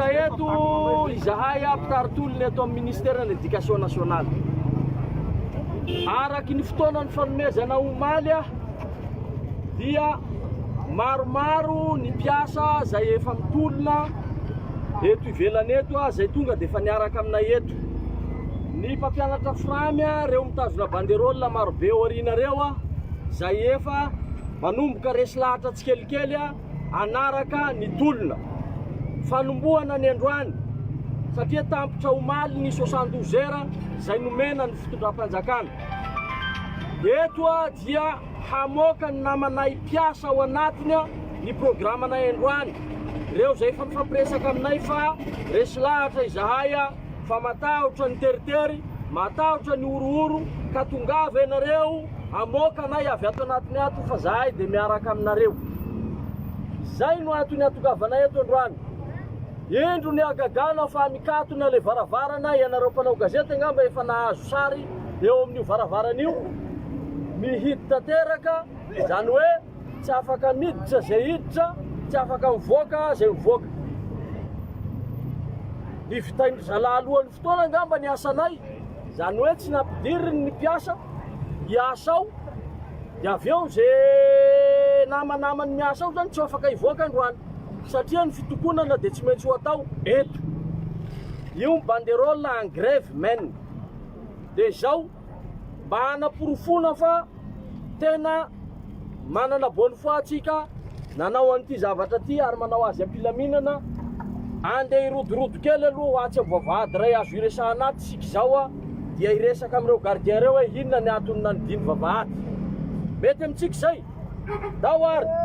Tonga eto izahay mpitari-tolona eto amin'ny ministeran'ny Éducation nationale. Araky ny fotoana nifanomezana omaly dia maromaro ny mpiasa izay efa mitolona eto ivelany eto izay tonga dia efa niaraka aminay eto. Ny mpampianatra Fram ireo mitazona banderole marobe aoriana ireo izay efa manomboka resy lahatra tsikelikely hanaraka ny tolona. Fanombohana ny androany satria tampitra omaly ny 72 heures izay nomena ny fitondram-panjakana. Eto dia hamoaka ny namanay mpiasa ao anatiny ny programanay androany. Ireo izay efa mifampiresaka aminay fa resy lahatra izahay fa matahotra ny teritery, matahotra ny horohoro ka tongava ianareo hamoaka anay avy ato anatiny ato fa zahay dia miaraka aminareo. Izay no antony hatongavanay eto androany. Indro ny hagagana fa mikatona ilay varavarana, ianareo mpanao gazety angamba efa nahazo sary eo amin'io varavarana io, mihidy tanteraka, izany hoe tsy afaka miditra izay hiditra, tsy afaka mivoaka izay mivoaka. Ny vitain-dry zalahy alohan'ny fotoana angamba ny asanay, izany hoe tsy nampidiriny ny mpiasa hiasa ao, dia avy eo izay namanamany miasa ao izany tsy afaka hivoaka androany satria ny fitokonana dia tsy maintsy ho atao eto. Io ny banderole en grève men. Dia izao, mba hanaporofoana fa tena manana bonne foi tsika nanao an'ity zavatra ity ary manao azy am-pilaminana. Andeha hirodorodo kely aloha ho atsy amin'ny vavahady iray azo iresahana ato isika izao dia hiresaka amin'ireo gardien ireo hoe inona ny antony nanidiany vavahady. Mety amintsika izay? Ndao ary!